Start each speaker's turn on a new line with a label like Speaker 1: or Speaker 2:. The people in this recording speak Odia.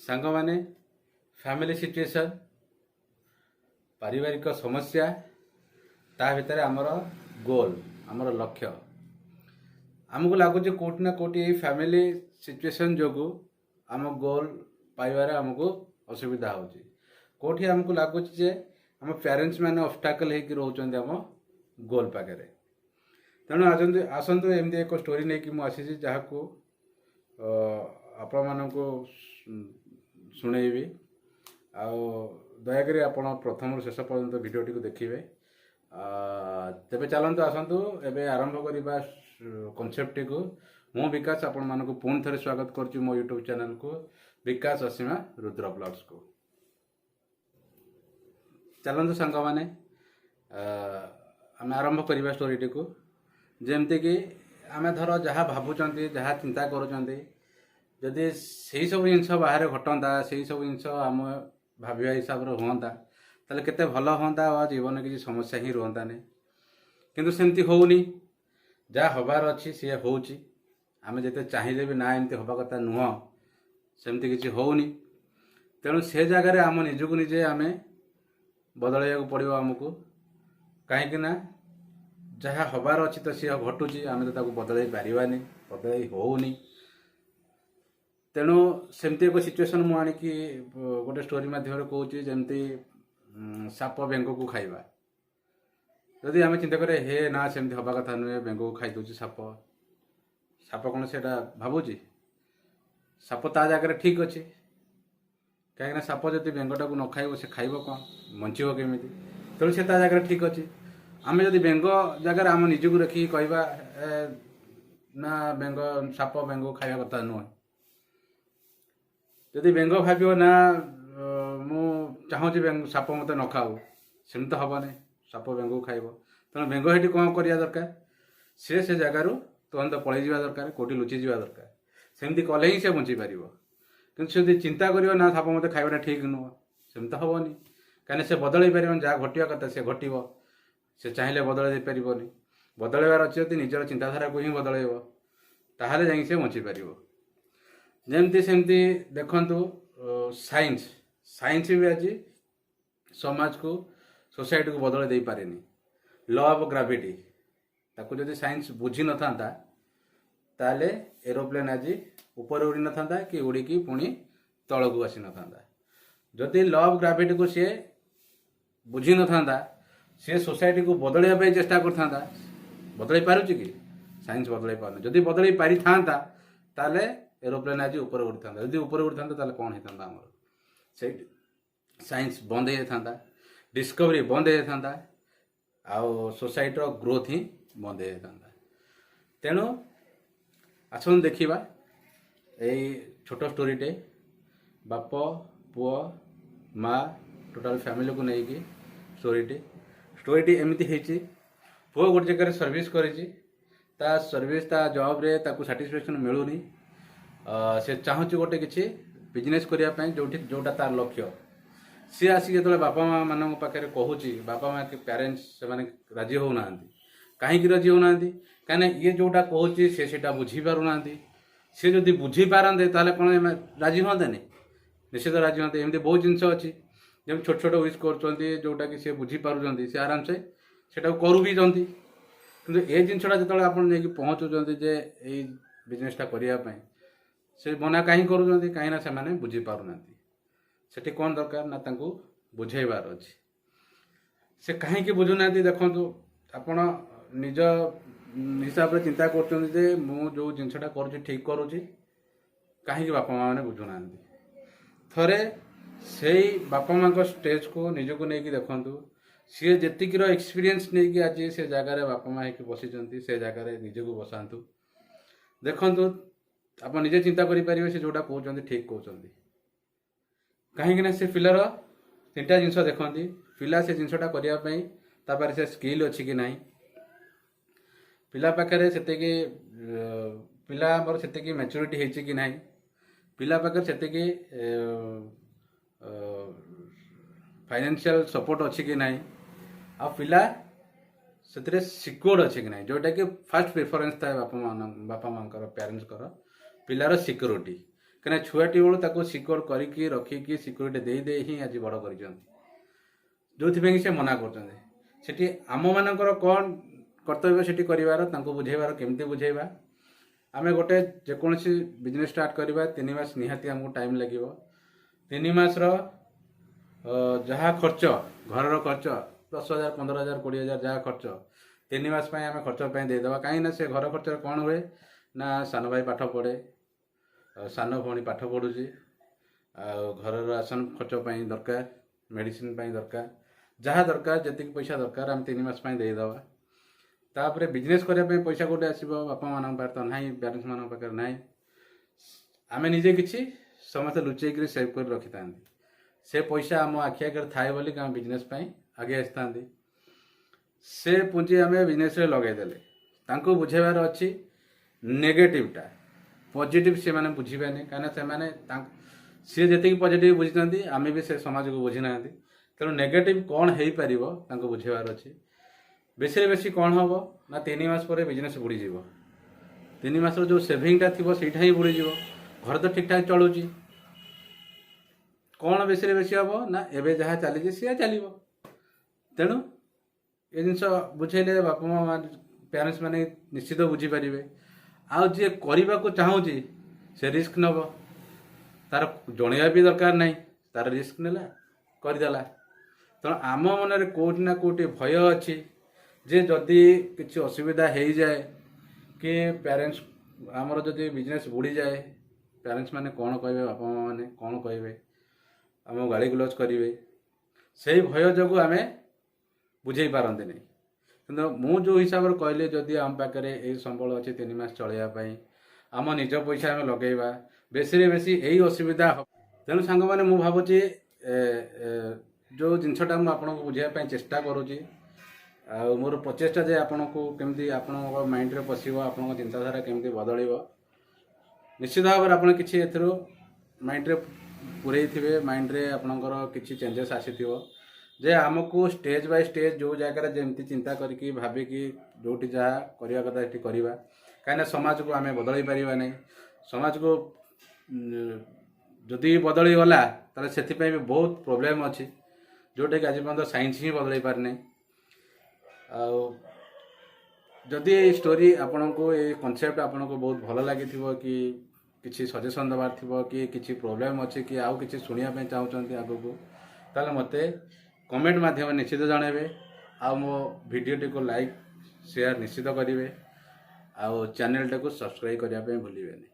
Speaker 1: ସାଙ୍ଗମାନେ, ଫ୍ୟାମିଲି ସିଚୁଏସନ୍, ପାରିବାରିକ ସମସ୍ୟା, ତା ଭିତରେ ଆମର ଗୋଲ୍, ଆମର ଲକ୍ଷ୍ୟ। ଆମକୁ ଲାଗୁଛି କେଉଁଠି ନା କେଉଁଠି ଏଇ ଫ୍ୟାମିଲି ସିଚୁଏସନ୍ ଯୋଗୁଁ ଆମ ଗୋଲ୍ ପାଇବାରେ ଆମକୁ ଅସୁବିଧା ହେଉଛି। କେଉଁଠି ଆମକୁ ଲାଗୁଛି ଯେ ଆମ ପ୍ୟାରେଣ୍ଟସ୍ ମାନେ ଅବଷ୍ଟାକଲ୍ ହେଇକି ରହୁଛନ୍ତି ଆମ ଗୋଲ୍ ପାଖରେ। ତେଣୁ ଆସନ୍ତୁ ଆସନ୍ତୁ, ଏମିତି ଏକ ଷ୍ଟୋରି ନେଇକି ମୁଁ ଆସିଛି, ଯାହାକୁ ଆପଣମାନଙ୍କୁ ଶୁଣେଇବି। ଆଉ ଦୟାକରି ଆପଣ ପ୍ରଥମରୁ ଶେଷ ପର୍ଯ୍ୟନ୍ତ ଭିଡ଼ିଓଟିକୁ ଦେଖିବେ। ତେବେ ଚାଲନ୍ତୁ, ଆସନ୍ତୁ, ଏବେ ଆରମ୍ଭ କରିବା କନସେପ୍ଟଟିକୁ। ମୁଁ ବିକାଶ ଆପଣମାନଙ୍କୁ ପୁଣି ଥରେ ସ୍ୱାଗତ କରୁଛି ମୋ ୟୁଟ୍ୟୁବ୍ ଚ୍ୟାନେଲକୁ, ବିକାଶ ଅସୀମା ରୁଦ୍ର ବ୍ଲଗ୍ସକୁ। ଚାଲନ୍ତୁ ସାଙ୍ଗମାନେ, ଆମେ ଆରମ୍ଭ କରିବା ଷ୍ଟୋରିଟିକୁ। ଯେମିତିକି ଆମେ ଧର ଯାହା ଭାବୁଛନ୍ତି, ଯାହା ଚିନ୍ତା କରୁଛନ୍ତି, ଯଦି ସେଇ ସବୁ ଜିନିଷ ବାହାରେ ଘଟନ୍ତା, ସେଇ ସବୁ ଜିନିଷ ଆମ ଭାବିବା ହିସାବରେ ହୁଅନ୍ତା, ତାହେଲେ କେତେ ଭଲ ହୁଅନ୍ତା ଆଉ ଜୀବନରେ କିଛି ସମସ୍ୟା ହିଁ ରୁହନ୍ତାନି। କିନ୍ତୁ ସେମିତି ହେଉନି। ଯାହା ହେବାର ଅଛି ସିଏ ହେଉଛି। ଆମେ ଯେତେ ଚାହିଁଲେ ବି ନା, ଏମିତି ହେବା କଥା ନୁହଁ, ସେମିତି କିଛି ହେଉନି। ତେଣୁ ସେ ଜାଗାରେ ଆମ ନିଜକୁ ନିଜେ ଆମେ ବଦଳାଇବାକୁ ପଡ଼ିବ ଆମକୁ। କାହିଁକି ନା ଯାହା ହେବାର ଅଛି ତ ସିଏ ଘଟୁଛି, ଆମେ ତ ତାକୁ ବଦଳାଇ ପାରିବାନି, ବଦଳାଇ ହେଉନି। ତେଣୁ ସେମିତି ଏକ ସିଚୁଏସନ୍ ମୁଁ ଆଣିକି ଗୋଟେ ଷ୍ଟୋରି ମାଧ୍ୟମରେ କହୁଛି। ଯେମିତି ସାପ ବେଙ୍ଗକୁ ଖାଇବା। ଯଦି ଆମେ ଚିନ୍ତା କରିବା, ହେ ନା, ସେମିତି ହେବା କଥା ନୁହେଁ, ବେଙ୍ଗକୁ ଖାଇଦେଉଛି ସାପ, ସାପ କ'ଣ ସେଇଟା ଭାବୁଛି? ସାପ ତା ଜାଗାରେ ଠିକ୍ ଅଛି। କାହିଁକିନା ସାପ ଯଦି ବେଙ୍ଗଟାକୁ ନ ଖାଇବ, ସେ ଖାଇବ କ'ଣ? ବଞ୍ଚିବ କେମିତି? ତେଣୁ ସେ ତା ଜାଗାରେ ଠିକ୍ ଅଛି। ଆମେ ଯଦି ବେଙ୍ଗ ଜାଗାରେ ଆମ ନିଜକୁ ରଖିକି କହିବା, ନା, ବେଙ୍ଗ, ସାପ ବେଙ୍ଗକୁ ଖାଇବା କଥା ନୁହେଁ। ଯଦି ବେଙ୍ଗ ଭାବିବ, ନା, ମୁଁ ଚାହୁଁଛି ବେଙ୍ଗ, ସାପ ମୋତେ ନ ଖାଉ, ସେମିତି ତ ହେବନି। ସାପ ବେଙ୍ଗକୁ ଖାଇବ। ତେଣୁ ବେଙ୍ଗ ସେଠି କ'ଣ କରିବା ଦରକାର? ସେ ସେ ଜାଗାରୁ ତୁରନ୍ତ ପଳେଇ ଯିବା ଦରକାର, କେଉଁଠି ଲୁଚି ଯିବା ଦରକାର। ସେମିତି କଲେ ହିଁ ସେ ବଞ୍ଚିପାରିବ। କିନ୍ତୁ ସେ ଯଦି ଚିନ୍ତା କରିବ, ନା, ସାପ ମୋତେ ଖାଇବାଟା ଠିକ୍ ନୁହଁ, ସେମିତି ତ ହେବନି। କାହିଁକିନା ସେ ବଦଳେଇ ପାରିବନି। ଯାହା ଘଟିବା କଥା ସେ ଘଟିବ, ସେ ଚାହିଁଲେ ବଦଳେଇ ଦେଇପାରିବନି। ବଦଳେଇବାର ଅଛି ଯଦି ନିଜର ଚିନ୍ତାଧାରାକୁ ହିଁ ବଦଳେଇବ, ତାହେଲେ ଯାଇକି ସେ ବଞ୍ଚିପାରିବ। ଯେମିତି ସେମିତି ଦେଖନ୍ତୁ, ସାଇନ୍ସ ସାଇନ୍ସ ବି ଆଜି ସମାଜକୁ, ସୋସାଇଟିକୁ ବଦଳେଇ ଦେଇପାରିନି। ଲ ଅଫ୍ ଗ୍ରାଭିଟି, ତାକୁ ଯଦି ସାଇନ୍ସ ବୁଝିନଥାନ୍ତା, ତାହେଲେ ଏରୋପ୍ଲେନ୍ ଆଜି ଉପରେ ଉଡ଼ିନଥାନ୍ତା କି ଉଡ଼ିକି ପୁଣି ତଳକୁ ଆସିନଥାନ୍ତା। ଯଦି ଲ ଅଫ୍ ଗ୍ରାଭିଟିକୁ ସିଏ ବୁଝିନଥାନ୍ତା, ସିଏ ସୋସାଇଟିକୁ ବଦଳାଇବା ପାଇଁ ଚେଷ୍ଟା କରିଥାନ୍ତା, ବଦଳାଇ ପାରୁଛି କି? ସାଇନ୍ସ ବଦଳାଇ ପାରୁନି। ଯଦି ବଦଳାଇ ପାରିଥାନ୍ତା, ତାହେଲେ ଏରୋପ୍ଲେନ୍ ଆଜି ଉପରେ ଉଡ଼ିଥାନ୍ତା। ଯଦି ଉପରେ ଉଡ଼ିଥାନ୍ତା, ତାହେଲେ କ'ଣ ହେଇଥାନ୍ତା ଆମର? ସେଇଠି ସାଇନ୍ସ ବନ୍ଦ ହେଇଯାଇଥାନ୍ତା, ଡିସ୍କଭରି ବନ୍ଦ ହେଇଯାଇଥାନ୍ତା ଆଉ ସୋସାଇଟିର ଗ୍ରୋଥ୍ ହିଁ ବନ୍ଦ ହେଇଯାଇଥାନ୍ତା। ତେଣୁ ଆସନ୍ତୁ ଦେଖିବା ଏଇ ଛୋଟ ଷ୍ଟୋରିଟେ, ବାପ, ପୁଅ, ମା, ଟୋଟାଲ ଫ୍ୟାମିଲିକୁ ନେଇକି ଷ୍ଟୋରିଟି। ଷ୍ଟୋରିଟି ଏମିତି ହେଇଛି, ପୁଅ ଗୋଟେ ଜାଗାରେ ସର୍ଭିସ୍ କରିଛି। ତା ସର୍ଭିସ୍, ତା ଜବ୍ରେ ତାକୁ ସାଟିସ୍ଫ୍ୟାକ୍ସନ୍ ମିଳୁନି। ସେ ଚାହୁଁଛି ଗୋଟେ କିଛି ବିଜନେସ୍ କରିବା ପାଇଁ, ଯେଉଁଟା ତାର ଲକ୍ଷ୍ୟ। ସିଏ ଆସିକି ଯେତେବେଳେ ବାପା ମା ମାନଙ୍କ ପାଖରେ କହୁଛି, ବାପା ମା କି ପ୍ୟାରେଣ୍ଟସ୍ ସେମାନେ ରାଜି ହେଉନାହାନ୍ତି। କାହିଁକି ରାଜି ହେଉନାହାନ୍ତି? କାହିଁକିନା ଇଏ ଯେଉଁଟା କହୁଛି, ସେ ସେଇଟା ବୁଝିପାରୁନାହାନ୍ତି। ସେ ଯଦି ବୁଝିପାରନ୍ତେ, ତାହେଲେ କ'ଣ ଏମାନେ ରାଜି ହୁଅନ୍ତେନି? ନିଶ୍ଚିତ ରାଜି ହୁଅନ୍ତେ। ଏମିତି ବହୁତ ଜିନିଷ ଅଛି, ଯେମିତି ଛୋଟ ଛୋଟ ୱିଶ୍ କରୁଛନ୍ତି, ଯେଉଁଟାକି ସେ ବୁଝିପାରୁଛନ୍ତି, ସେ ଆରାମସେ ସେଟାକୁ କରୁ ବି ଛନ୍ତି। କିନ୍ତୁ ଏ ଜିନିଷଟା ଯେତେବେଳେ ଆପଣ ନେଇକି ପହଞ୍ଚୁଛନ୍ତି ଯେ ଏଇ ବିଜନେସଟା କରିବା ପାଇଁ, ସେ ମନା କାହିଁ କରୁଛନ୍ତି? କାହିଁକିନା ସେମାନେ ବୁଝିପାରୁନାହାନ୍ତି। ସେଠି କ'ଣ ଦରକାର ନା ତାଙ୍କୁ ବୁଝେଇବାର ଅଛି। ସେ କାହିଁକି ବୁଝୁନାହାନ୍ତି? ଦେଖନ୍ତୁ, ଆପଣ ନିଜ ହିସାବରେ ଚିନ୍ତା କରୁଛନ୍ତି ଯେ ମୁଁ ଯେଉଁ ଜିନିଷଟା କରୁଛି ଠିକ୍ କରୁଛି, କାହିଁକି ବାପା ମା ମାନେ ବୁଝୁନାହାନ୍ତି? ଥରେ ସେଇ ବାପା ମାଙ୍କ ଷ୍ଟେଜକୁ ନିଜକୁ ନେଇକି ଦେଖନ୍ତୁ। ସିଏ ଯେତିକିର ଏକ୍ସପିରିଏନ୍ସ ନେଇକି ଆଜି ସେ ଜାଗାରେ ବାପା ମା ହେଇକି ବସିଛନ୍ତି, ସେ ଜାଗାରେ ନିଜକୁ ବସାନ୍ତୁ, ଦେଖନ୍ତୁ। ଆପଣ ନିଜେ ଚିନ୍ତା କରିପାରିବେ, ସେ ଯେଉଁଟା କହୁଛନ୍ତି ଠିକ୍ କହୁଛନ୍ତି। କାହିଁକି ନା ସେ ପିଲାର ତିନିଟା ଜିନିଷ ଦେଖନ୍ତି। ପିଲା ସେ ଜିନିଷଟା କରିବା ପାଇଁ ତା ପାଖରେ ସେ ସ୍କିଲ୍ ଅଛି କି ନାହିଁ, ପିଲା ପାଖରେ ସେତିକି, ପିଲା ଆମର ସେତିକି ମ୍ୟାଚୁରିଟି ହେଇଛି କି ନାହିଁ, ପିଲା ପାଖରେ ସେତିକି ଫାଇନାନ୍ସିଆଲ ସପୋର୍ଟ ଅଛି କି ନାହିଁ, ଆଉ ପିଲା ସେଥିରେ ସିକ୍ୟୁର୍ଡ ଅଛି କି ନାହିଁ। ଯେଉଁଟାକି ଫାର୍ଷ୍ଟ ପ୍ରିଫରେନ୍ସ ଥାଏ ବାପା ମାଙ୍କର, ପ୍ୟାରେଣ୍ଟସ୍ଙ୍କର, ପିଲାର ସିକ୍ୟୁରିଟି। କାହିଁକିନା ଛୁଆଟି ବେଳୁ ତାକୁ ସିକ୍ୟୋର କରିକି ରଖିକି ସିକ୍ୟୁରିଟି ଦେଇ ଦେଇ ହିଁ ଆଜି ବଡ଼ କରିଛନ୍ତି, ଯେଉଁଥିପାଇଁ କି ସେ ମନା କରୁଛନ୍ତି। ସେଠି ଆମମାନଙ୍କର କ'ଣ କର୍ତ୍ତବ୍ୟ ସେଠି କରିବାର, ତାଙ୍କୁ ବୁଝେଇବାର, କେମିତି ବୁଝେଇବା? ଆମେ ଗୋଟେ ଯେକୌଣସି ବିଜନେସ୍ ଷ୍ଟାର୍ଟ କରିବା, 3 ମାସ ନିହାତି ଆମକୁ ଟାଇମ୍ ଲାଗିବ। 3 ମାସର ଯାହା ଖର୍ଚ୍ଚ, ଘରର ଖର୍ଚ୍ଚ 10,000, 15,000, 20,000, ଯାହା ଖର୍ଚ୍ଚ 3 ମାସ ପାଇଁ ଆମେ ଖର୍ଚ୍ଚ ପାଇଁ ଦେଇଦେବା। କାହିଁକିନା ସେ ଘର ଖର୍ଚ୍ଚରେ କ'ଣ ହୁଏ ନା, ସାନ ଭାଇ ପାଠ ପଢ଼େ, ଆଉ ସାନ ଭଉଣୀ ପାଠ ପଢ଼ୁଛି, ଆଉ ଘରର ରାସନ ଖର୍ଚ୍ଚ ପାଇଁ ଦରକାର, ମେଡ଼ିସିନ ପାଇଁ ଦରକାର, ଯାହା ଦରକାର, ଯେତିକି ପଇସା ଦରକାର ଆମେ 3 ମାସ ପାଇଁ ଦେଇଦେବା। ତାପରେ ବିଜନେସ୍ କରିବା ପାଇଁ ପଇସା କୋଉଠି ଆସିବ? ବାପା ମାନଙ୍କ ପାଖରେ ତ ନାହିଁ, ପ୍ୟାରେଣ୍ଟସ୍ ମାନଙ୍କ ପାଖରେ ନାହିଁ। ଆମେ ନିଜେ କିଛି ସମସ୍ତେ ଲୁଚେଇକିରି ସେଭ୍ କରି ରଖିଥାନ୍ତି। ସେ ପଇସା ଆମ ଆଖି ଆଗରେ ଥାଏ ବୋଲି ଆମେ ବିଜନେସ୍ ପାଇଁ ଆଗେଇ ଆସିଥାନ୍ତି। ସେ ପୁଞ୍ଜି ଆମେ ବିଜନେସ୍ରେ ଲଗେଇଦେଲେ, ତାଙ୍କୁ ବୁଝେଇବାର ଅଛି ନେଗେଟିଭଟା। ପଜିଟିଭ ସେମାନେ ବୁଝିବେନି, କାହିଁକିନା ସେମାନେ ତାଙ୍କ ସିଏ ଯେତିକି ପଜିଟିଭ ବୁଝିଛନ୍ତି, ଆମେ ବି ସେ ସମାଜକୁ ବୁଝିନାହାନ୍ତି। ତେଣୁ ନେଗେଟିଭ କ'ଣ ହେଇପାରିବ ତାଙ୍କୁ ବୁଝେଇବାର ଅଛି। ବେଶୀରେ ବେଶୀ କ'ଣ ହେବ ନା, 3 ମାସ ପରେ ବିଜନେସ୍ ବୁଡ଼ିଯିବ। 3 ମାସର ଯେଉଁ ସେଭିଂଟା ଥିବ, ସେଇଟା ହିଁ ବୁଡ଼ିଯିବ। ଘରେ ତ ଠିକ୍ଠାକ୍ ଚଳୁଛି। କ'ଣ ବେଶୀରେ ବେଶୀ ହେବ ନା, ଏବେ ଯାହା ଚାଲିଛି ସେୟା ଚାଲିବ। ତେଣୁ ଏ ଜିନିଷ ବୁଝେଇଲେ ବାପା ମା, ପ୍ୟାରେଣ୍ଟସ୍ ମାନେ ନିଶ୍ଚିତ ବୁଝିପାରିବେ। ଆଉ ଯିଏ କରିବାକୁ ଚାହୁଁଛି, ସେ ରିସ୍କ ନେବ। ତାର ଜଣେଇବା ବି ଦରକାର ନାହିଁ। ତାର ରିସ୍କ ନେଲା, କରିଦେଲା। ତେଣୁ ଆମ ମନରେ କେଉଁଠି ନା କେଉଁଠି ଭୟ ଅଛି ଯେ ଯଦି କିଛି ଅସୁବିଧା ହେଇଯାଏ କି ପ୍ୟାରେଣ୍ଟସ୍ ଆମର ଯଦି ବିଜନେସ୍ ବୁଡ଼ିଯାଏ, ପ୍ୟାରେଣ୍ଟସ୍ ମାନେ କ'ଣ କହିବେ, ବାପା ମା ମାନେ କ'ଣ କହିବେ, ଆମକୁ ଗାଳି ଗୁଲଜ କରିବେ। ସେଇ ଭୟ ଯୋଗୁଁ ଆମେ ବୁଝେଇ ପାରନ୍ତିନି। କିନ୍ତୁ ମୁଁ ଯେଉଁ ହିସାବରେ କହିଲି, ଯଦି ଆମ ପାଖରେ ଏଇ ସମ୍ବଳ ଅଛି 3 ମାସ ଚଳେଇବା ପାଇଁ, ଆମ ନିଜ ପଇସା ଆମେ ଲଗେଇବା, ବେଶୀରେ ବେଶୀ ଏଇ ଅସୁବିଧା ହବ। ତେଣୁ ସାଙ୍ଗମାନେ, ମୁଁ ଭାବୁଛି ଯେଉଁ ଜିନିଷଟା ମୁଁ ଆପଣଙ୍କୁ ବୁଝେଇବା ପାଇଁ ଚେଷ୍ଟା କରୁଛି, ଆଉ ମୋର ପ୍ରଚେଷ୍ଟା ଯେ ଆପଣଙ୍କୁ କେମିତି ଆପଣଙ୍କ ମାଇଣ୍ଡରେ ପଶିବ, ଆପଣଙ୍କ ଚିନ୍ତାଧାରା କେମିତି ବଦଳିବ। ନିଶ୍ଚିତ ଭାବରେ ଆପଣ କିଛି ଏଥିରୁ ମାଇଣ୍ଡରେ ପୂରେଇଥିବେ, ମାଇଣ୍ଡରେ ଆପଣଙ୍କର କିଛି ଚେଞ୍ଜେସ୍ ଆସିଥିବ ଯେ ଆମକୁ ଷ୍ଟେଜ୍ ବାଇ ଷ୍ଟେଜ୍ ଯେଉଁ ଜାଗାରେ ଯେମିତି ଚିନ୍ତା କରିକି, ଭାବିକି, ଯେଉଁଠି ଯାହା କରିବା କଥା ସେଠି କରିବା। କାହିଁକିନା ସମାଜକୁ ଆମେ ବଦଳେଇ ପାରିବା ନାହିଁ। ସମାଜକୁ ଯଦି ବଦଳିଗଲା, ତାହେଲେ ସେଥିପାଇଁ ବି ବହୁତ ପ୍ରୋବ୍ଲେମ୍ ଅଛି, ଯେଉଁଟାକି ଆଜି ପର୍ଯ୍ୟନ୍ତ ସାଇନ୍ସ ହିଁ ବଦଳେଇ ପାରିନାହିଁ। ଆଉ ଯଦି ଏଇ ଷ୍ଟୋରି ଆପଣଙ୍କୁ, ଏଇ କନସେପ୍ଟ ଆପଣଙ୍କୁ ବହୁତ ଭଲ ଲାଗିଥିବ କି କିଛି ସଜେସନ୍ ଦେବାର ଥିବ କି କିଛି ପ୍ରୋବ୍ଲେମ୍ ଅଛି କି ଆଉ କିଛି ଶୁଣିବା ପାଇଁ ଚାହୁଁଛନ୍ତି ଆଗକୁ, ତାହେଲେ ମୋତେ କମେଣ୍ଟ ମାଧ୍ୟମରେ ନିଶ୍ଚିତ ଜଣାଇବେ। ଆଉ ମୋ ଭିଡ଼ିଓଟିକୁ ଲାଇକ୍, ସେୟାର ନିଶ୍ଚିତ କରିବେ ଆଉ ଚ୍ୟାନେଲଟାକୁ ସବସ୍କ୍ରାଇବ୍ କରିବା ପାଇଁ ଭୁଲିବେନି।